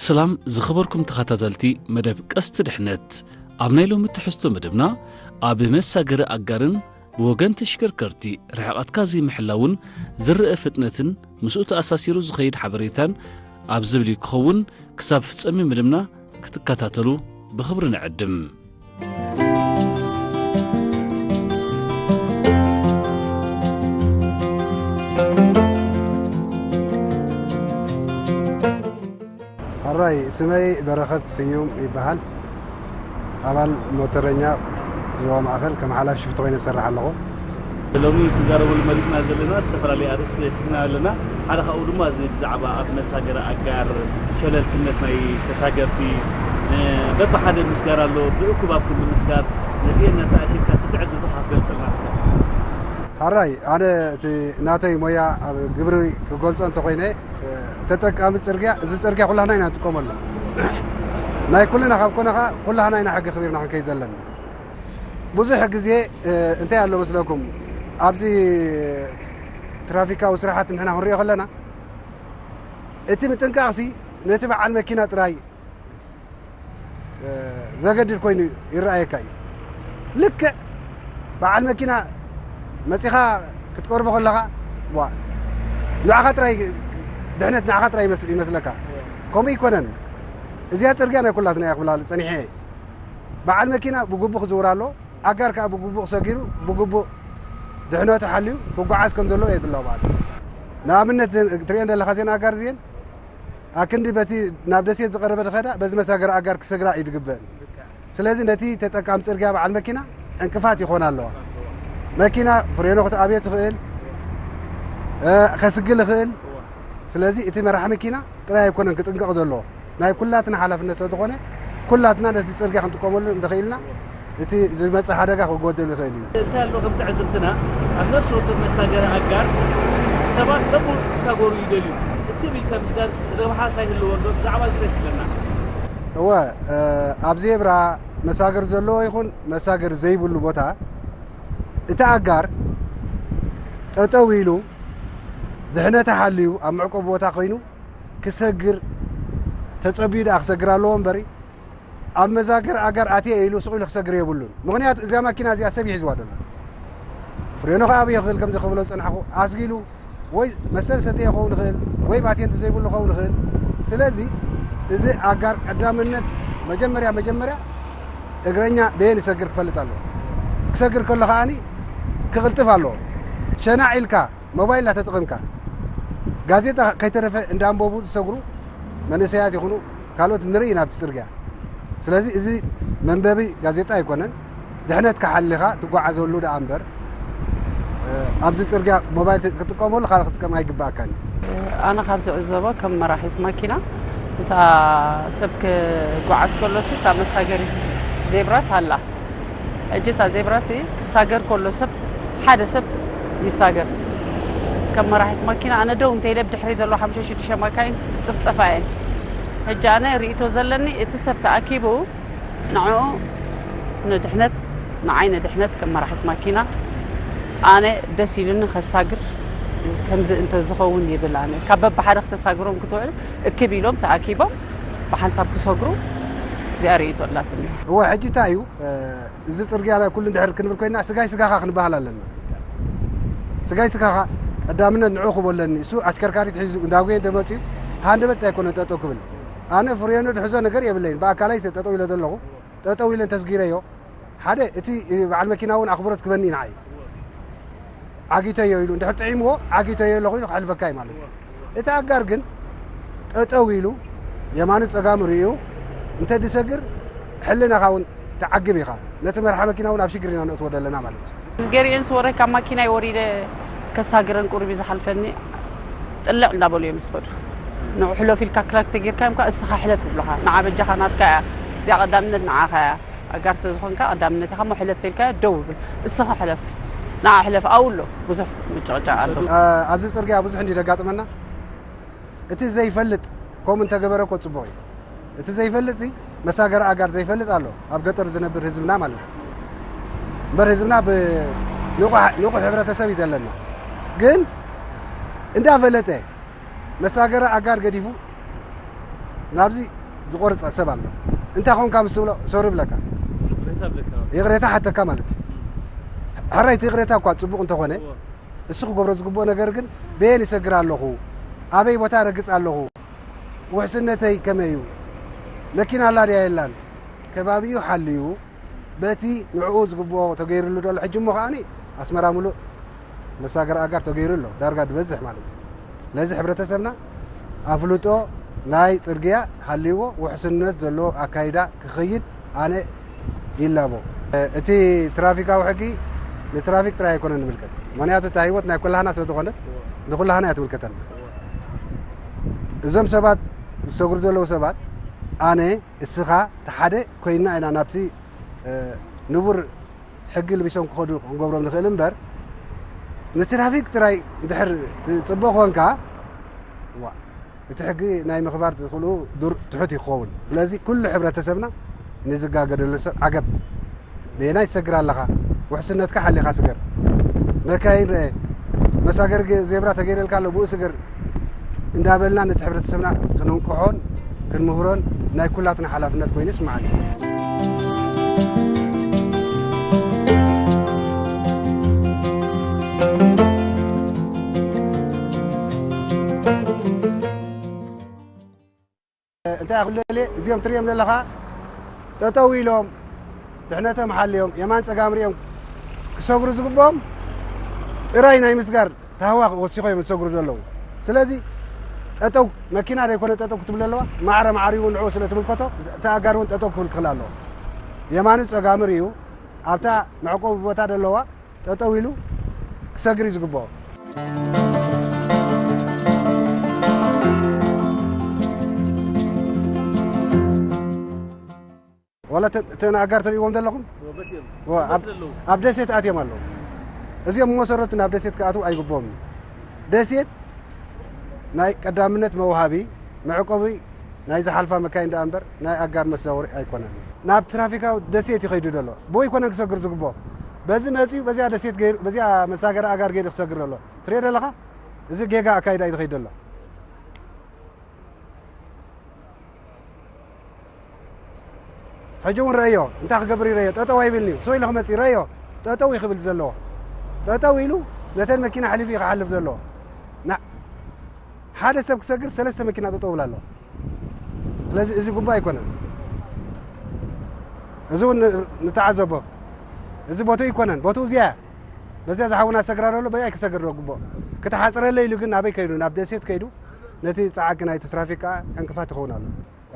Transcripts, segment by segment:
ሰላም ዝኸበርኩም ተኸታተልቲ መደብ ቀስቲ ድሕነት። ኣብ ናይ ሎሚ ትሕዝቶ መደብና ኣብ መሳገሪ ኣጋርን ብወገን ተሽከርከርቲ ርሕቐትካ ዘይምሕላውን ዝረአ ፍጥነትን ምስኡ ተኣሳሲሩ ዝኸይድ ሓበሬታን ኣብ ዝብል ክኸውን ክሳብ ፍጻሜ መደብና ክትከታተሉ ብኽብሪ ንዕድም። ሕራይ ስመይ በረኸት ስዩም ይበሃል። ኣባል ሞተረኛ ዞባ ማእኸል ከም ሓላፊ ሽፍቲ ኮይነ እሰርሕ ኣለኹ። ሎሚ ክንዛረበሉ መሪፅና ዘለና ዝተፈላለየ ኣርእስቲ ሒዝና ኣለና። ሓደ ካብኡ ድማ እዚ ብዛዕባ ኣብ መሳገሪ ኣጋር ሸለልትነት ናይ ተሳገርቲ በብሓደ ምስጋር ኣሎ። ብእኩብ ኣብ ክንዲ ምስጋር ነዚኤን ነተኣሲርካ ክትዕዝብካ ክትገልፀልና እስከ። ሕራይ ኣነ እቲ ናተይ ሞያ ኣብ ግብሪ ክገልፆ እንተኮይነ ተጠቃሚ ፅርግያ እዚ ፅርግያ ኩላህና ኢና ንጥቀመሉ ናይ ኩልና ካብ ኮነ ከዓ ኩላህና ኢና ሕጊ ክቢርና ክንከይ ዘለና። ብዙሕ ግዜ እንታይ ኣሎ መስለኩም ኣብዚ ትራፊካዊ ስራሓት ንሕና ክንሪኦ ከለና እቲ ምጥንቃቕሲ ነቲ በዓል መኪና ጥራይ ዘገድድ ኮይኑ ይረኣየካ እዩ። ልክዕ በዓል መኪና መፂኻ ክትቀርቦ ከለኻ ዋ ንዓኻ ጥራይ ድሕነት ንዓኻ ጥራይ ይመስለካ። ከምኡ ይኮነን። እዚኣ ፅርግያ ናይ ኩላትና እያ ክብላ ፀኒሐ እየ። በዓል መኪና ብግቡእ ክዝውር ኣለዎ። ኣጋር ከዓ ብግቡእ ሰጊሩ ብግቡእ ድሕነቱ ሓልዩ ክጓዓዝ ከም ዘለዎ የድለዎ ማለት እዩ። ንኣብነት ትሪኤን ዘለካ ዜና ኣጋር እዚኤን ኣክንዲ በቲ ናብ ደሴት ዝቐረበ ዝኸዳ በዚ መሳገሪ ኣጋር ክሰግራ እዩ ዝግበአን። ስለዚ ነቲ ተጠቃሚ ፅርግያ በዓል መኪና ዕንቅፋት ይኾና ኣለዋ። መኪና ፍሬኖ ክትኣብዮ ትኽእል፣ ከስግል ይኽእል። ስለዚ እቲ መራሕ መኪና ጥራይ ኣይኮነን ክጥንቀቕ ዘለዎ፣ ናይ ኩላትና ሓላፍነት ስለዝኾነ ኩላትና ነቲ ፅርግያ ክንጥቀመሉ እንተኽኢልና እቲ ዝመፅእ ሓደጋ ክጎድል ይኽእል እዩ። እንታይ ኣሎ ከም ትዕዝብትና ኣብ ነፍሲ ወከፍ መሳገሪ ኣጋር ሰባት በብውልቂ ክሳገሩ ይደልዩ እትብ ኢልካ ምስጋር ረብሓስ ኣይህልዎን ዶ? ብዛዕባ እዚ እንታይ ትብለና? እወ ኣብ ዜብራ መሳገር ዘለዎ ይኹን መሳገር ዘይብሉ ቦታ እቲ ኣጋር ጠጠው ኢሉ ድሕነታ ሓልዩ ኣብ መዕቆቢ ቦታ ኮይኑ ክሰግር ተጸብዩ ደኣ ክሰግር ኣለዎ እምበሪ ኣብ መዛገር ኣጋር ኣትየ ኢሉ ስቕ ኢሉ ክሰግር የብሉን። ምኽንያቱ እዚኣ ማኪና እዚኣ ሰብ ይሒዝዋ ደሎ። ፍሬኖ ከኣ ኣብዮ ክብል ከምዚ ክብሎ ዝጸናሕኩ ኣስጊሉ ወይ መሰል ሰተየ ክኸውን ይኽእል ወይ ባቴንት ዘይብሉ ክኸውን ይኽእል። ስለዚ እዚ ኣጋር ቀዳምነት መጀመርያ መጀመርያ እግረኛ በየን ይሰግር ክፈልጥ ኣለዎ። ክሰግር ከሎ ከኣኒ ክቕልጥፍ ኣለዎ። ሸናዕ ኢልካ ሞባይል እናተጠቐምካ ጋዜጣ ከይተረፈ እንዳንበቡ ዝሰግሩ መንእሰያት ይኹኑ ካልኦት ንርኢ ኢና ኣብቲ ፅርግያ። ስለዚ እዚ መንበቢ ጋዜጣ ኣይኮነን፣ ድሕነትካ ሓሊኻ ትጓዓዘሉ ደኣ እምበር ኣብዚ ፅርግያ ሞባይል ክትጥቀመሉ ካልእ ክትጥቀም ኣይግባኣካን እዩ። ኣነ ካብ ዝዕዘቦ ከም መራሒት ማኪና እታ ሰብ ክጓዓዝ ከሎሲ እታ መሳገሪት ዜብራስ ኣላ። ሕጂ እታ ዜብራሲ ክሳገር ከሎ ሰብ ሓደ ሰብ ይሳገር። ከም መራሒት ማኪና ኣነ ደው እንተኢለ ብድሕሪ ዘለዋ ሓሙሽተ ሽዱሽተ ማካይን ይፅፍፀፋ እየን። ሕጂ ኣነ ርእይቶ ዘለኒ እቲ ሰብ ተኣኪቡ ንዕኡ ንድሕነት ንዓይ ንድሕነት ከም መራሒት ማኪና ኣነ ደስ ኢሉኒ ከሳግር ከምዚ እንተዝኸውን ይብል ኣነ ካብ በብሓደ ክተሳግሮም ክትውዕል እክብ ኢሎም ተኣኪቦም ብሓንሳብ ክሰግሩ እዚኣ ርእይቶ ኣላትኒ። እወ ሕጂ እንታይ እዩ እዚ ፅርግያ ኩሉ እንድሕር ክንብል ኮይና ስጋይ ስጋኻ ክንበሃል ኣለና። ስጋይ ስጋኻ ቀዳምነት ንዑ ክቦ ኣለኒ እሱ ኣሽከርካሪት ሒዙ እንዳጉየ እንተመፅኡ ሃንደበት ኣይኮነ ጠጠው ክብል ኣነ ፍሬኑ ድሕዞ ነገር የብለይን ብኣካላይ ጠጠው ኢለ ዘለኹ ጠጠው ኢለ እንተስጊረዮ ሓደ እቲ በዓል መኪና እውን ኣኽብሮት ክበኒ ንዓይ ዓጊተዮ ኢሉ እንድሕር ጥዒምዎ ዓጊተዮ ኣለኹ ኢሉ ክሕልፈካ እዩ ማለት እዩ። እቲ ኣጋር ግን ጠጠው ኢሉ የማኑ ጸጋሙ ርእዩ እንተ ድሰግር ሕልናኻ እውን ትዓግብ ኢኻ። ነቲ መርሓ መኪና እውን ኣብ ሽግር ኢና ነእትዎ ዘለና ማለት እዩ። ገሪኤን ስወረ ካብ ማኪናይ ወሪደ ከሳግረን ቁሩብ እዩ ዝሓልፈኒ ጥልዕ እንዳበሉ እዮም ዝኸዱ። ንዑ ሕለፍ ኢልካ ክላክ ተጌርካ እዮም እስኻ ሕለፍ ይብሉኻ። ንዓ በጃኻ ናትካ እያ እዚኣ ቀዳምነት ንዓኻ እያ። ኣጋር ስለ ዝኾንካ ቀዳምነት ኢኻ እሞ ሕለፍ ተልካዮ ደው ብል እስኻ ሕለፍ ንዓ ሕለፍ ኣብኡ ኣሎ ብዙሕ ምጭቕጫቕ ኣሎ። ኣብዚ ፅርግያ ብዙሕ እንዲ ደጋጥመና እቲ ዘይፈልጥ ከምኡ እንተገበረ እኮ ፅቡቕ እዩ። እቲ ዘይፈልጥ እዚ መሳገሪ ኣጋር ዘይፈልጥ ኣሎ ኣብ ገጠር ዝነብር ህዝብና ማለት እዩ። እምበር ህዝብና ብንቑሕ ሕብረተሰብ እዩ ዘለና። ግን እንዳፈለጠ መሳገሪ ኣጋር ገዲፉ ናብዚ ዝቆርጸ ሰብ ኣሎ። እንታይ ኾንካ ምስ ትብሎ ሶሪ ብለካ። ይቕሬታ ሓተካ ማለት እዩ። ሕራይ እቲ ይቕሬታ እኳ ጽቡቕ እንተኾነ፣ እሱ ክገብሮ ዝግብኦ ነገር ግን በየን ይሰግር ኣለኹ፣ ኣበይ ቦታ ረግጽ ኣለኹ፣ ውሕስነተይ ከመይ እዩ፣ መኪና ኣላ ድያ የላን፣ ከባቢኡ ሓልዩ በቲ ንዕኡ ዝግብኦ ተገይሩሉ ደሎ። ሕጂ እሞ ከዓኒ ኣስመራ ሙሉእ መሳገሪ ኣጋር ተገይሩ ኣሎ፣ ዳርጋ ዝበዝሕ ማለት እዩ። ስለዚ ሕብረተሰብና ኣፍልጦ ናይ ጽርግያ ሃልይዎ ውሕስነት ዘለዎ ኣካይዳ ክኸይድ ኣነ ይላቦ። እቲ ትራፊካዊ ሕጊ ንትራፊክ ጥራይ ኣይኮነን ንምልከት፣ ምኽንያቱ እታ ህይወት ናይ ኩላህና ስለ ዝኾነት ንኩላህና እያ ትምልከተና። እዞም ሰባት ዝሰግሩ ዘለዉ ሰባት ኣነ እስኻ እቲ ሓደ ኮይንና ኢና ናብቲ ንቡር ሕጊ ልቢሶም ክኸዱ ክንገብሮም ንኽእል እምበር፣ ንትራፊክ ጥራይ እንድሕር ትጽበ ኮንካ፣ ዋ፣ እቲ ሕጊ ናይ ምኽባር ትኽእሉ ዱር ትሑት ይኸውን። ስለዚ ኩሉ ሕብረተሰብና ንዝጋገደሉ ሰብ ዓገብ፣ በየናይ ትሰግር ኣለኻ? ውሕስነትካ ሓሊኻ ስገር። መካይን ርአ፣ መሳገሪ ገ-፣ ዜብራ ተገይረልካ ኣሎ፣ ብኡ ስገር እንዳበልና ነቲ ሕብረተሰብና ክነንቅሖን ክንምህሮን ናይ ኩላትና ሓላፍነት ኮይኑ ይስምዓኒ። እንታይ ክብለለ፣ እዚኦም ትሪኦም ዘለኻ ጠጠው ኢሎም ድሕነቶም ሓልዮም የማን ጸጋም ሪኦም ክሰግሩ ዝግብኦም ጥራይ ናይ ምስጋር ታህዋ ወሲኾ እዮም ዝሰግሩ ዘለዉ። ስለዚ ጠጠው መኪና ዘይኮነ ጠጠው ክትብል ኣለዋ። ማዕረ ማዕሪኡ ንዕኡ ስለ ትምልከቶ እቲ ኣጋር እውን ጠጠው ክብል ክኽእል ኣለዎ። የማኑ ጸጋሙ ሪኡ ኣብታ መዕቆቢ ቦታ ዘለዋ ጠጠው ኢሉ ክሰግር እዩ ዝግብኦ። ዋላ እተ-፣ እተን ኣጋር ትርእይዎም ዘለኹም? ወ-፣ ኣብ፣ ዘለዉ። ኣብ ደሴት ኣትዮም ኣለዉ። እዚኦም መሰረቱ ናብ ደሴት ክኣትዉ ኣይግብኦምን እዩ። ደሴት ናይ ቀዳምነት መውሃቢ መዕቆቢ ናይ ዝሓልፋ መካይን ደኣ እምበር ናይ ኣጋር መዛወሪ ኣይኮነን። ናብ ትራፊካዊ ደሴት ይኸይዱ ዘሎ። ብኡ ኣይኮነን ክሰግር ዝግብኦ። በዚ መጺኡ በዚኣ ደሴት ገይሩ፣ በዚኣ መሳገሪ ኣጋር ገይሩ ክሰግር ዘሎ። ትሪኦ ዘለኻ? እዚ ጌጋ ኣካይዳ እዩ ዝኸይድ ዘሎ። ሕጂ እውን ረእዮ፣ እንታይ ክገብር እዩ ረእዮ? ጠጠው ኣይብልን እዩ። ሰው ኢሉ ክመጽእ ረእዮ፣ ጠጠው እዩ ክብል ዘለዎ። ጠጠው ኢሉ ነተን መኪና ኣሕሊፉ እዩ ክሓልፍ ዘለዎ። ና-፣ ሓደ ሰብ ክሰግር ሰለስተ መኪና ጠጠው ይብላ ኣለዋ። ስለዚ እዚ ግቡእ ኣይኮነን። እዚ እውን ን-፣ ንተዓዘቦ። እዚ ቦትኡ ኣይኮነን፣ ቦትኡ እዚኣ እያ። በዚኣ ዝሓውና ዝሰግራ ዘሎ በዚኣ ክሰግር ዶ ግቡእ። ክትሓጽረለይ ኢሉ ግን ናበይ ከይዱ? ናብ ደሴት ከይዱ ነቲ ጸዓቂ ናይቲ ትራፊክ ከኣ ዕንቅፋት ይኸውን ኣሎ።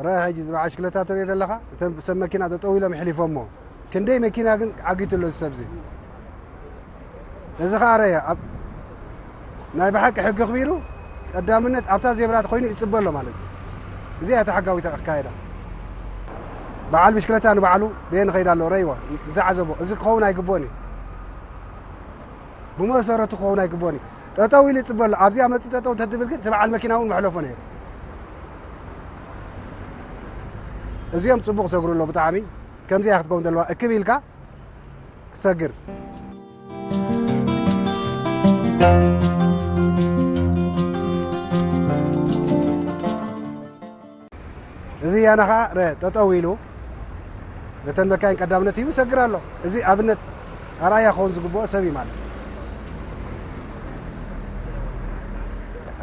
ረ ሕጂ እዚ በዓል ሽክለታ ትሪኦ ዘለኻ፣ እተን ሰብ መኪና ጠጠው ኢሎም ይሕሊፎሞ። ክንደይ መኪና ግን ዓጊቱ ኣሎ እዚ ሰብዚ። እዚ ኸኣ ረየ፣ ኣብ ናይ ብሓቂ ሕጊ ኣኽቢሩ ቀዳምነት ኣብታ ዜብራ ኮይኑ ይጽበ ኣሎ ማለት እዩ። እዚኣ እታ ሕጋዊት ኣካይዳ። በዓል ብሽክለታ ንባዕሉ በየን ይኸይድ ኣሎ፣ ረይዋ፣ ንተዓዘቦ። እዚ ክኸውን ኣይግብኦን እዩ። ብመሰረቱ ክኸውን ኣይግብኦን እዩ። ጠጠው ኢሉ ይጽበ ኣሎ። ኣብዚኣ መጽእ ጠጠው እንተትብል ግን እቲ በዓል መኪና እውን መሕለፎ ነይሩ። እዚኦም ጽቡቕ ሰግሩ ኣሎ ብጣዕሚ። ከምዚኣ ክትከውን ዘለዋ እክብ ኢልካ ክሰግር። እዚ ያና ኸዓ ረ-፣ ጠጠው ኢሉ ነተን መካይን ቀዳምነት ሂቡ ይሰግር ኣሎ። እዚ ኣብነት ኣርኣያ ክኸውን ዝግብኦ ሰብ እዩ ማለት እዩ።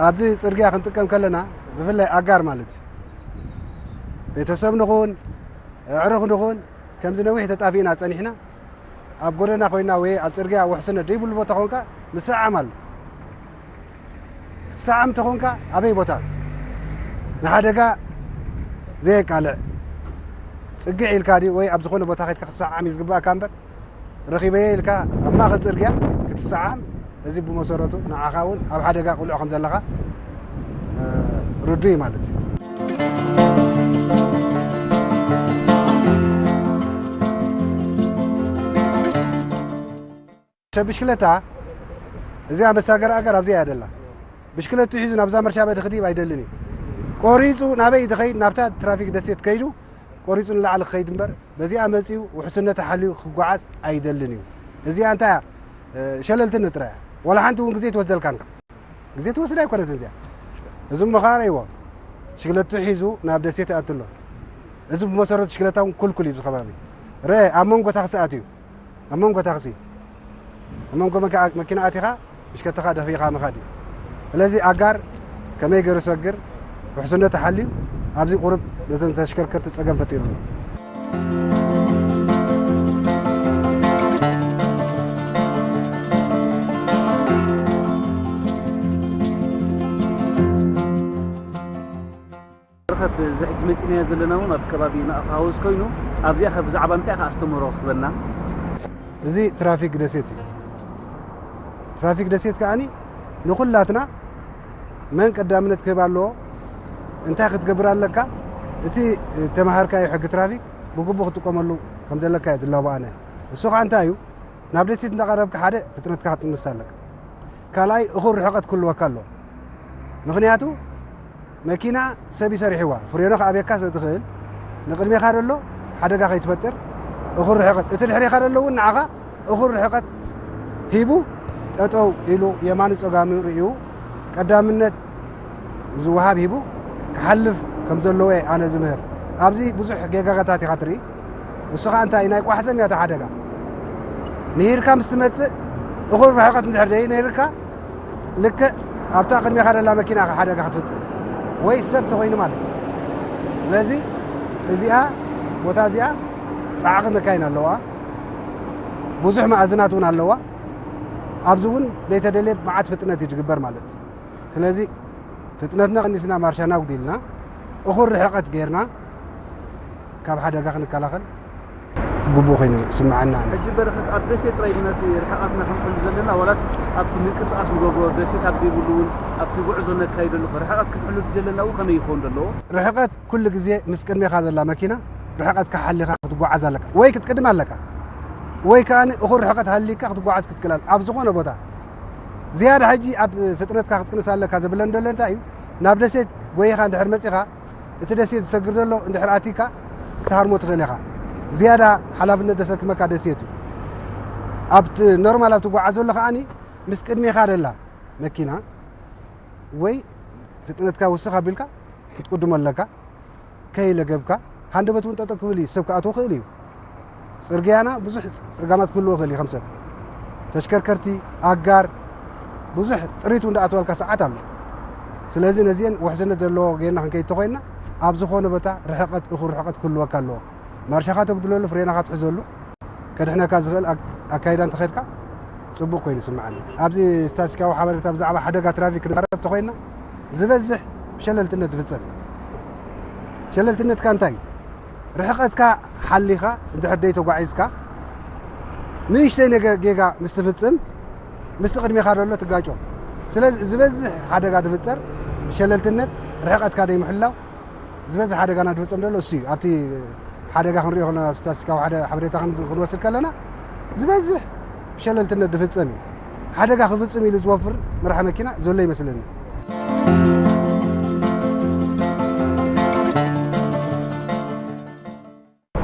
ኣብዚ ጽርግያ ክንጥቀም ከለና ብፍላይ ኣጋር ማለት እዩ። ቤተሰብ ንኹን፣ ኣዕሩኽ ንኹን፣ ከምዚ ነዊሕ ተጣፊእና ጸኒሕና፣ ኣብ ጎደና ኮይና ወይ ኣብ ጽርግያ ውሕስነት ዘይብሉ ቦታ ኮንካ ምስዓም ኣሎ። ክትሰዓም እንተኾንካ ኣበይ ቦታ? ንሓደጋ ዘየቃልዕ ጽግዕ ኢልካ ድዩ ወይ ኣብ ዝኾነ ቦታ ከድካ ክትሰዓም እዩ ዝግባእካ እምበር፣ ረኺበዮ ኢልካ ኣብ ማእከል ጽርግያ ክትሰዓም፣ እዚ ብመሰረቱ ንዓኻ እውን ኣብ ሓደጋ ቅሉዕ ከም ዘለኻ፣ እ፣ ርዱእ እዩ ማለት እዩ። ሰብ ብሽክለታ እዚኣ መሳገሪ ኣገር ኣብዚኣ እያ ደላ። ብሽክለቱ ሒዙ ናብዛ መርሻ በዲ ክድይብ ኣይደልን እዩ። ቆሪጹ ናበይ ዝኸይድ? ናብታ ትራፊክ ደሴት ከይዱ ቆሪጹ ንላዕሊ ክኸይድ እምበር፣ በዚኣ መጺኡ ውሕስነቱ ሓልዩ ክጓዓዝ ኣይደልን እዩ። እዚኣ እንታይ እያ? እ፣ ሸለልትነት ጥራይ እያ። ዋላ ሓንቲ እውን ግዜ ትወስደልካን። ግዜ ትወስድ ኣይኮነትን እዚኣ። እዚ እሞ ኸዓ ረእይዎ። ብሽክለቱ ሒዙ ናብ ደሴት ይኣቱ ኣሎ። እዚ ብመሰረቱ ብሽክለታ እውን ኩልኩል እዩ፣ እዚ ከባቢ። ረ ኣብ መንጎ ታክሲ ኣትዩ፣ ኣብ መንጎ ታክሲ፣ ኣብ መንጎ መካ-፣ መኪና ኣቲኻ ብሽክለታኻ ደፊእኻ ምኻድ እዩ። ስለዚ ኣጋር ከመይ ገይሩ ሰግር፣ ውሕስነቱ ሓልዩ፣ ኣብዚ ቁሩብ ነተን ተሽከርከርቲ ጸገም ፈጢሩ ኣሎ። በረኸት፣ እዚ ሕጂ መፂናዮ ዘለና እውን ኣብቲ ከባቢ ንኣኻውስ ኮይኑ፣ ኣብዚኣ ከ ብዛዕባ እንታይ ኢኻ ኣስተምህሮ ክትበና? እዚ ትራፊክ ደሴት እዩ። ትራፊክ ደሴት ከኣኒ ንኹላትና መን ቀዳምነት ክህብ ኣለዎ፣ እንታይ ክትገብር ኣለካ፣ እቲ ተምሃርካዮ ሕጊ ትራፊክ ብግቡእ ክትጥቀመሉ ከም ዘለካ እየ ዝላቦ ኣነ። እሱ ኸዓ እንታይ እዩ? ናብ ደሴት እንዳቐረብካ ሓደ ፍጥነትካ ክትቅንስ ኣለካ። ካልኣይ እኹል ርሕቐት ክህልወካ ኣለዎ። ምኽንያቱ መኪና ሰብ ይሰሪሕዋ፣ ፍሬኖ ክኣብየካ ስለ ትኽእል ንቕድሜኻ ዘሎ ሓደጋ ከይትፈጥር እኹል ርሕቐት፣ እቲ ድሕሬኻ ዘሎ እውን ንዓኻ እኹል ርሕቐት ሂቡ ጠጠው ኢሉ የማኑ ጸጋሙ ርእዩ ቀዳምነት ዝወሃብ ሂቡ ክሓልፍ ከም ዘለዎ እየ ኣነ ዝምህር። ኣብዚ ብዙሕ ጌጋታት ኢኻ ትርኢ። እሱ ኸዓ እንታይ ናይ ቋሕሰም እያ እታ ሓደጋ። ንሂርካ ምስ ትመጽእ እኹል ርሕቐት እንድሕር ደይ ነይርካ ልክዕ ኣብታ ቅድሜኻ ዘላ መኪና ኢኻ ሓደጋ ክትፍጽም ወይ ሰብ ተኾይኑ ማለት እዩ። ስለዚ እዚኣ ቦታ እዚኣ ጻዕቒ መካይን ኣለዋ። ብዙሕ መኣዝናት እውን ኣለዋ። ኣብዚ እውን ዘይተደልየ መዓት ፍጥነት እዩ ዝግበር ማለት እዩ። ስለዚ ፍጥነትና ቀኒስና ማርሻና ኣጉዲልና እኹል ርሕቐት ጌርና ካብ ሓደጋ ክንከላኸል ግቡእ ኮይኑ ይስምዓና። ሕጂ በረኸት ኣብ ደሴት ጥራይ ድና እቲ ርሕቐትና ክንሕሉ ዘለና ዋላስ ኣብቲ ምንቅስቓስ ንገብሮ ደሴት ኣብ ዘይብሉ እውን ኣብቲ ጉዕዞ ነካይደሉ ርሕቐት ክንሕሉ ዘለና እውን ከመይ ይኸውን ዘለዎ? ርሕቐት ኩሉ ግዜ ምስ ቅድሜኻ ዘላ መኪና ርሕቐትካ ሓሊኻ ክትጓዓዝ ኣለካ ወይ ክትቅድም ኣለካ ወይ ከኣ እኹል ርሕቐት ሃሊካ ክትጓዓዝ ክትክእል ኣብ ዝኾነ ቦታ። ዝያዳ ሕጂ ኣብ ፍጥነትካ ክትቅንስ ኣለካ ዝብለን ዘሎ እንታይ እዩ? ናብ ደሴት ጎይኻ እንድሕር መጺኻ እቲ ደሴት ዝሰግር ዘሎ እንድሕር ኣቲካ ክትሃርሞ ትኽእል ኢኻ። ዝያዳ ሓላፍነት ዘሰክመካ ደሴት እዩ። ኣብቲ ኖርማል ኣብ ትጓዓዘሉ ከኣኒ ምስ ቅድሜኻ ደላ መኪና ወይ ፍጥነትካ ውስኽ ኣቢልካ ክትቅድሞ ኣለካ። ከይለገብካ ሃንደበት እውን ጠጠው ክብል እዩ፣ ሰብ ክኣትዎ ክእል እዩ። ጽርግያና ብዙሕ ጸጋማት ክህልዎ ክእል እዩ፣ ከም ሰብ ተሽከርከርቲ፣ ኣጋር፣ ብዙሕ ጥሪት እውን ኣትዋልካ ሰዓት ኣሎ። ስለዚ ነዚአን ውሕስነት ዘለዎ ጌርና ክንከይድ ተኾይንና ኣብ ዝኾነ ቦታ ርሕቐት፣ እኹል ርሕቐት ክህልወካ ኣለዎ። ማርሻኻ ተጉድለሉ፣ ፍሬናኻ ትሕዘሉ፣ ከድሕነካ ዝኽእል ኣክ-፣ ኣካይዳ እንተኸድካ ጽቡቕ ኮይኑ ይስምዓኒ። ኣብዚ ስታትስቲካዊ ሓበሬታ ብዛዕባ ሓደጋ ትራፊክ ክንዛረብ ተኾይንና ዝበዝሕ ብሸለልትነት ዝፍጸም እዩ። ሸለልትነትካ እንታይ እዩ? ርሕቐትካ ሓሊኻ እንድሕር ደይ ተጓዒዝካ ንእሽተይ ነገ-፣ ጌጋ ምስ ትፍጽም ምስቲ ቅድሜኻ ዘሎ ትጋጮ። ስለዚ ዝበዝሕ ሓደጋ ዝፍጸር ብሸለልትነት፣ ርሕቐትካ ደይ ምሕላው፣ ዝበዝሕ ሓደጋና ዝፍጸም ዘሎ እሱ እዩ። ኣብቲ ሓደጋ ክንሪኦ ከለና፣ ኣብ ስታትስቲካዊ ሓደ ሓበሬታ ክን-፣ ክንወስድ ከለና ዝበዝሕ ብሸለልትነት ዝፍጸም እዩ። ሓደጋ ክፍጽም ኢሉ ዝወፍር መራሒ መኪና ዘሎ ይመስለኒ።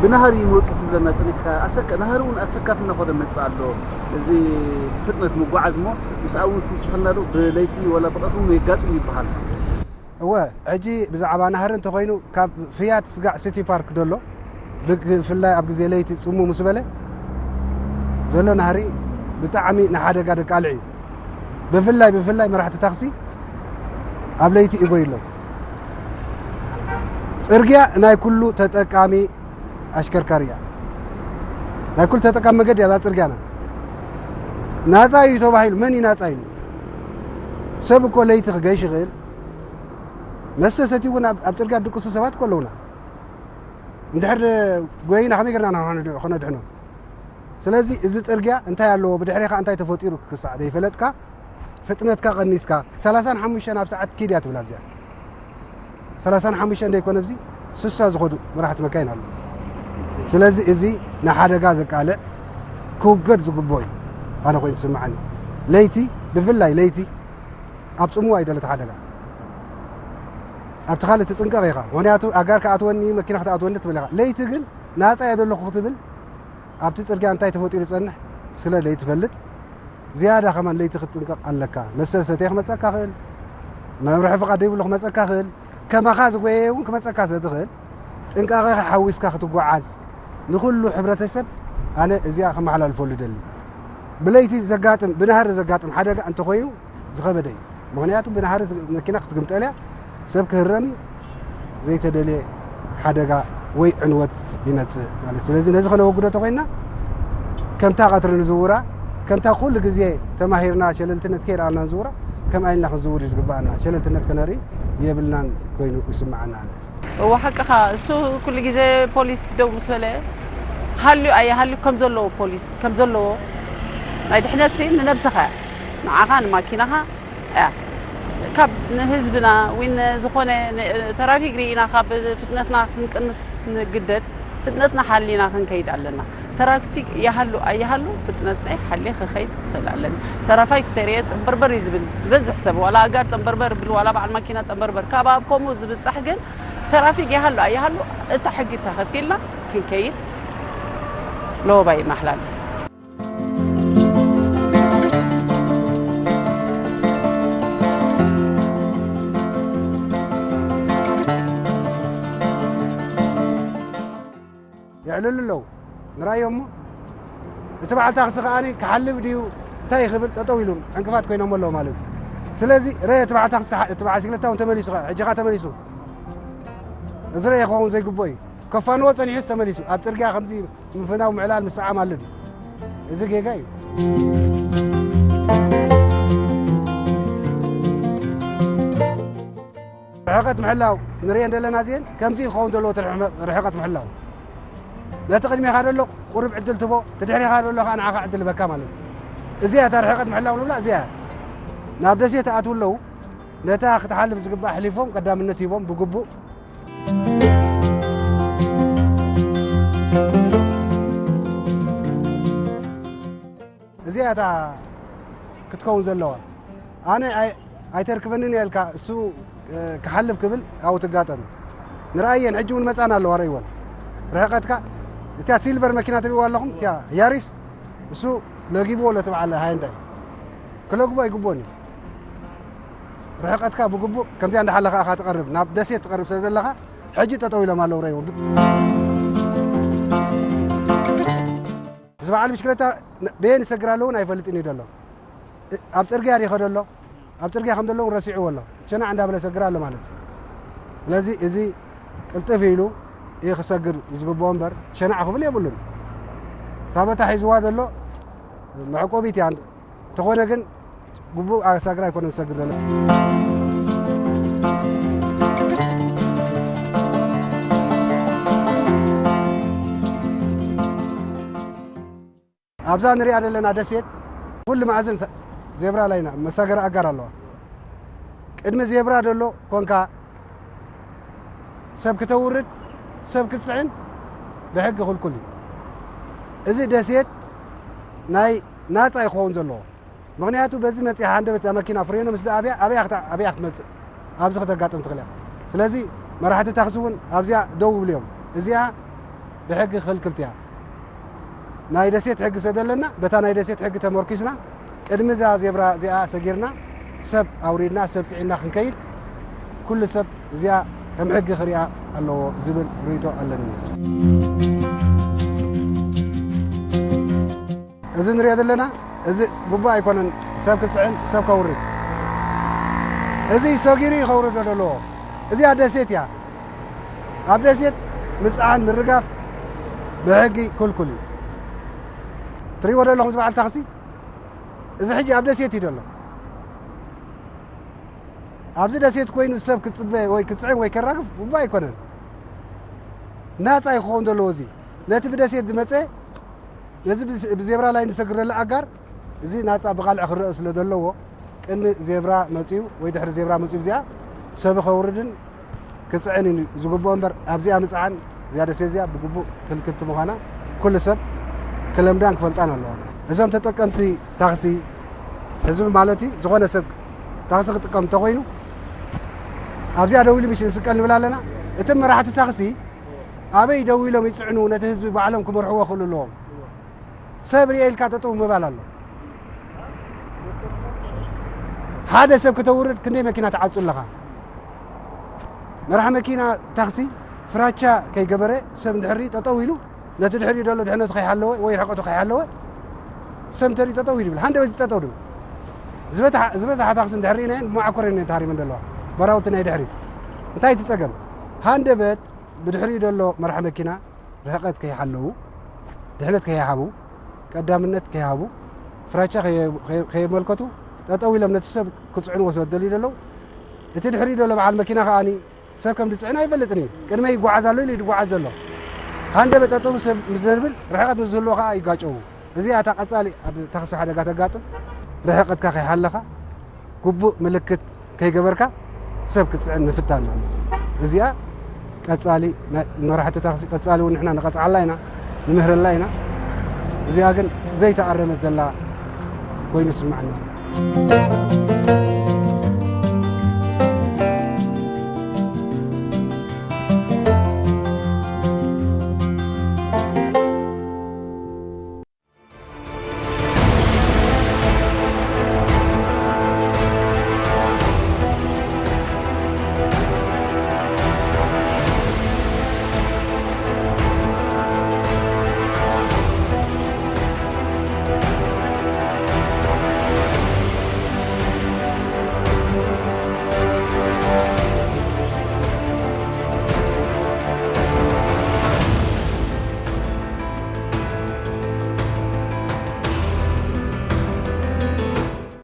ብናህሪ ይመፁ ትብለና ፀኒሕካ፣ ኣሰካ-፣ ናህሪ እውን ኣሰካፊ እናኾነ መፅእ ኣሎ። እዚ ብፍጥነት ምጓዓዝ እሞ ምስኣ እውን ትውስኸና ዶ? ብለይቲ ወላ ብቐትሪ እውን የጋጥም ይበሃል። እወ፣ ሕጂ ብዛዕባ ናህሪ እንተኾይኑ፣ ካብ ፍያት ስጋዕ ሲቲ ፓርክ ደሎ፣ ብግ-፣ ብፍላይ ኣብ ግዜ ለይቲ ጽሙ ምስ በለ ዘሎ ናህሪ ብጣዕሚ ንሓደጋ ደቃልዕ እዩ። ብፍላይ፣ ብፍላይ መራሕቲ ታክሲ ኣብ ለይቲ ይጎይሎም። ጽርግያ ናይ ኩሉ ተጠቃሚ ኣሽከርካሪ እያ። ናይ ኩሉ ተጠቃሚ መገዲ እያ እዛ ጽርግያና። ናጻ እዩ ተባሂሉ፣ መን እዩ ናጻ ኢሉ? ሰብ እኮ ለይቲ ክገይሽ ይኽእል። መስተ ሰትዩ እውን ኣብ፣ ኣብ ጽርግያ ድቅሱ ሰባት እኮ ኣለውና። እንድሕር ጎይና ከመይ ጌርና ኢና ክነድሕኖ? ስለዚ እዚ ጽርግያ እንታይ ኣለዎ፣ ብድሕሬኻ እንታይ ተፈጢሩ ክሳዕ ዘይፈለጥካ፣ ፍጥነትካ ቀኒስካ፣ ሰላሳን ሓሙሽተን ኣብ ሰዓት ኪድ እያ ትብል ኣብዚኣ። ሰላሳን ሓሙሽተን ደይኮነ፣ ኣብዚ ስሳ ዝኸዱ መራሕቲ መካይን ኣለዉ። ስለዚ እዚ ንሓደጋ ዘቃልዕ ክውገድ ዝግብኦ እዩ፣ ኣነ ኮይኑ ዝስምዓኒ። ለይቲ፣ ብፍላይ ለይቲ፣ ኣብ ጽምዋ እዩ ደሎ እቲ ሓደጋ። ኣብቲ ካልእ ትጥንቀቕ ኢኻ። ምኽንያቱ ኣጋር ክኣትወኒ፣ መኪና ክትኣትወኒ ትብል ኢኻ። ለይቲ ግን ናጻ እየ ዘለኹ ክትብል፣ ኣብቲ ጽርግያ እንታይ ተፈጢሩ ዝጸንሕ ስለ ዘይትፈልጥ፣ ዝያዳ ከማን ለይቲ ክትጥንቀቕ ኣለካ። መስተ ሰትየ ክመጸካ ክእል፣ መብርሒ ፍቓድ ዘይብሉ ክመጸካ ክእል። ከማኻ ዝጎየየ እውን ክመጸካ ስለ ዝኽእል፣ ጥንቃቐኻ ሓዊስካ ክትጓዓዝ ንኹሉ ሕብረተሰብ ኣነ እዚኣ ከመሓላልፈሉ ደሊ። ብለይቲ ዘጋጥም፣ ብናሃሪ ዘጋጥም ሓደጋ እንተኾይኑ ዝኸበደ እዩ። ምኽንያቱ ብናሃሪ መኪና ክትግምጠል እያ፣ ሰብ ክህረም እዩ፣ ዘይተደልየ ሓደጋ ወይ ዕንወት ይመጽእ ማለት። ስለዚ ነዚ ከነወግዶ ተኾይንና ከምታ ቀትሪ ንዝውራ፣ ከምታ ኩሉ ግዜ ተማሂርና ሸለልትነት ከይረኣና ንዝውራ፣ ከምኣ ኢልና ክንዝውር እዩ ዝግባኣና። ሸለልትነት ከነርኢ የብልናን ኮይኑ ይስምዓና ኣነ። እወ፣ ሓቅኻ። እሱ ኩሉ ግዜ ፖሊስ ደው ምስ በለ፣ ሃልዩ ኣይሃልዩ ከም ዘለዎ ፖሊስ፣ ከም ዘለዎ ናይ ድሕነት ሲ ንነብስኻ እያ። ንዓኻ፣ ንማኪናኻ እያ። ካብ ንህዝብና ወይ ንዝኾነ ን-፣ ተራፊክ ርኢና ካብ ፍጥነትና ክንቅንስ ንግደድ፣ ፍጥነትና ሓሊና ክንከይድ ኣለና። ተራፊክ ይሃሉ ኣይሃሉ ፍጥነተይ ሓልየ ክኸይድ ክኽእል ኣለኒ። ተራፋይ ተርእየ ጠንበርበር እዩ ዝብል ዝበዝሕ ሰብ፣ ዋላ ኣጋር ጠንበርበር ብል፣ ዋላ በዓል ማኪና ጠንበርበር። ካብ ኣብ ከምኡ ዝብጻሕ ግን ተራፊክ ይሃሉ ኣይሃሉ እታ ሕጊ ተኸቲልና ክንከይድ ለወባይ ይመሓላልፍ። የዕልሉ ኣለዉ። ንራዮ እሞ፣ እቲ በዓል ታክሲ ከኣ ክሓልፍ ድዩ እንታይ ክብል ጠጠው ኢሉ ዕንቅፋት ኮይኖም ኣለዉ ማለት እዩ። ስለዚ ረ እቲ በዓል ታክሲ፣ እቲ በዓል ሲክለታ እውን ተመሊሱ ከኣ፣ ሕጂ ከኣ ተመሊሱ። እዚ ረ ክኸውን ዘይግብኦ እዩ። ከፋንዎ ጸኒሑስ ተመሊሱ። ኣብ ጽርግያ ከምዚ ምፍናው ምዕላል ምስዓም ኣሎ ድዩ? እዚ ጌጋ እዩ። ርሕቀት ምሕላው ንርእየን ዘለና እዚአን ከምዚ ክኸውን ዘለዎ እቲ ርሕመ-፣ ርሕቀት ምሕላው። ነቲ ቅድሜኻ ዘሎ ቁሩብ ዕድል ትቦ፣ እቲ ድሕሬኻ ዘሎ ከኣ ንዓኻ ዕድል በካ ማለት እዩ። እዚኣ እታ ርሕቀት ምሕላው ንብላ እዚኣ እያ። ናብ ደሴት ኣትው ኣለዉ፣ ነታ ክትሓልፍ ዝግባእ ኣሕሊፎም ቀዳምነት ሂቦም ብግቡእ። እዚኣ እታ ክትከውን ዘለዋ። ኣነ ኣይ-፣ ኣይተርክበንን እያ ኢልካ እሱ፣ እ፣ ክሓልፍ ክብል ኣብኡ ትጋጠም። ንርኣየን፣ ሕጂ እውን መጻና ኣለዋ፣ ረእይወን። ርሕቀትካ፣ እቲያ ሲልቨር መኪና ትርእይዋ ኣለኹም፣ እቲያ ያሪስ፣ እሱ ለጊብዎ ኣሎ፣ እቲ በዓል ሃይንዳይ። ክለግቦ ኣይግብኦን እዩ። ርሕቀትካ ብግቡእ ከምዚኣ እንዳሓለኻ ኢኻ ትቐርብ፣ ናብ ደሴት ትቐርብ ስለ ዘለኻ፣ ሕጂ ጠጠው ኢሎም ኣለዉ፣ ረእይወን። እዚ በዓል ብሽክለታ ን-፣ በየን ይሰግር ኣለዎ እውን ኣይፈልጥን እዩ ዘሎ። እ-፣ ኣብ ጽርግያ ድዩ ይኸዶ ኣሎ? ኣብ ጽርግያ ከም ዘሎ እውን ረሲዕዎ ኣሎ። ሸናዕ እንዳበለ ይሰግር ኣሎ ማለት እዩ። ስለዚ እዚ ቅልጥፍ ኢሉ እዩ ክሰግር ዝግብኦ እምበር ሸናዕ ክብል የብሉን። እታ በታ ሒዝዋ ዘሎ መዕቆቢት እያ። እንተኾነ ግን ግቡእ ኣሳግር ኣይኮነን ዝሰግር ዘሎ። ኣብዛ ንሪኣ ዘለና ደሴት ኩሉ መኣዝን ሰ-፣ ዜብራ ላይና መሳገሪ ኣጋር ኣለዋ። ቅድሚ ዜብራ ዘሎ ኮንካ ሰብ ክተውርድ፣ ሰብ ክትጽዕን ብሕጊ ክልኩል እዩ። እዚ ደሴት ናይ ናጻ ይኸውን ዘለዎ። ምኽንያቱ በዚ መጺኣ ሃንደበት እዛ መኪና ፍሬኖ ምስ ዝኣብያ ኣበያ ክታ-፣ ኣበያ ክትመጽእ? ኣብዚ ከተጋጥም ትኽእል እያ። ስለዚ መራሕቲ ታክሲ እውን ኣብዚኣ ደው ይብሉ እዮም። እዚኣ ብሕጊ ክልክልቲ እያ። ናይ ደሴት ሕጊ ስለ ዘለና በታ ናይ ደሴት ሕጊ ተመርኪስና ቅድሚ እዛ ዜብራ እዚኣ ሰጊርና ሰብ ኣውሪድና ሰብ ጽዒንና ክንከይድ ኩሉ ሰብ እዚኣ ከም ሕጊ ክሪኣ ኣለዎ ዝብል ርእይቶ ኣለኒ። እዚ ንሪኦ ዘለና፣ እዚ ግቡእ ኣይኮነን፣ ሰብ ክጽዕን፣ ሰብ ከውርድ። እዚ ሰጊሩ እዩ ከውርዶ ዘለዎ። እዚኣ ደሴት እያ። ኣብ ደሴት ምጽዓን፣ ምርጋፍ ብሕጊ ክልኩል እዩ። ትሪእዎ ዶ ኣለኹም፣ እዚ በዓል ታክሲ፣ እዚ ሕጂ ኣብ ደሴት እዩ ዘሎ። ኣብዚ ደሴት ኮይኑ ሰብ ክጽበ ወይ ክጽዕን ወይ ከራግፍ ግቡእ ኣይኮነን። ናጻ እዩ ክኸውን ዘለዎ። እዚ ነቲ ብደሴት ዝመጸ፣ ነዚ ብዝ-፣ ብዜብራ ላይን ዝሰግር ዘሎ ኣጋር፣ እዚ ናጻ ብቓልዕ ክረአ ስለ ዘለዎ፣ ቅድሚ ዜብራ መጺኡ ወይ ድሕሪ ዜብራ መጺኡ፣ እዚኣ ሰብ ከውርድን ክጽዕን እዩ ዝግብኦ እምበር፣ ኣብዚኣ ምጽዓን፣ እዚኣ ደሴት እዚኣ ብግቡእ ክልክልቲ ምዃና ኩሉ ሰብ ክለምዳን ክፈልጣን ኣለዎ። እዞም ተጠቀምቲ ታክሲ፣ ህዝቢ ማለት እዩ፣ ዝኾነ ሰብ ታክሲ ክጥቀም እንተኾይኑ፣ ኣብዚኣ ደው ኢሉ ምሽ ዝስቀል ንብል ኣለና። እቶም መራሕቲ ታክሲ ኣበይ ደው ኢሎም ይጽዕኑ፣ ነቲ ህዝቢ ባዕሎም ክመርሕዎ ክኽእሉ ኣለዎም። ሰብ ርኤ ኢልካ ጠጠው ምባል ኣሎ። ሓደ ሰብ ክተውርድ ክንደይ መኪና ትዓጹ ኣለኻ? መራሒ መኪና ታክሲ ፍራቻ ከይገበረ ሰብ እንድሕር ጠጠው ኢሉ ነቲ ድሕሪኡ ዘሎ ድሕነቱ ከይሓለወ ወይ ርሕቀቱ ከይሓለወ ሰብ እንተሪኡ ጠጠው ኢሉ ይብል። ሃንደበት ጠጠው ድብል። ዝበዝሓ ዝበዝሓ ታክሲ እንድሕር ርኢናየን ብመዓኮረን እየን ተሃሪመን ዘለዋ። በራውቲ ናይ ድሕሪት። እንታይ እቲ ጸገም? ሃንደበት ብድሕሪኡ ዘሎ መራሒ መኪና ርሕቀት ከይሓለዉ፣ ድሕነት ከይሃቡ፣ ቀዳምነት ከይሃቡ፣ ፍራቻ ከየ- ከየ- ከየመልከቱ ጠጠው ኢሎም ነቲ ሰብ ክጽዕንዎ ስለ ዝደልዩ ዘለዉ፣ እቲ ድሕሪኡ ዘሎ በዓል መኪና ከኣ ሰብ ከም ዝጽዕን ኣይፈልጥን እዩ። ቅድመይ ይጓዓዝ ኣሎ ኢሉ ይጓዓዝ ዘሎ። ሃንደበት ጠጠው ሰብ ምስ ዘብል ርሕቀት ምስ ዝህልዎ ከኣ ይጋጨዉ። እዚኣ እታ ቀጻሊ ኣብ ታክሲ ሓደጋ ተጋጥም ርሕቀትካ ከይሓለኻ ግቡእ ምልክት ከይገበርካ ሰብ ክትጽዕን ምፍታን ማለት እዩ። እዚኣ ቀጻሊ ናይ መራሕቲ ታክሲ ቀጻሊ እውን ንሕና ንቐጽዓላ ኢና፣ ንምህረላ ኢና። እዚኣ ግን ዘይተኣረመት ዘላ ኮይኑ ይስምዓና።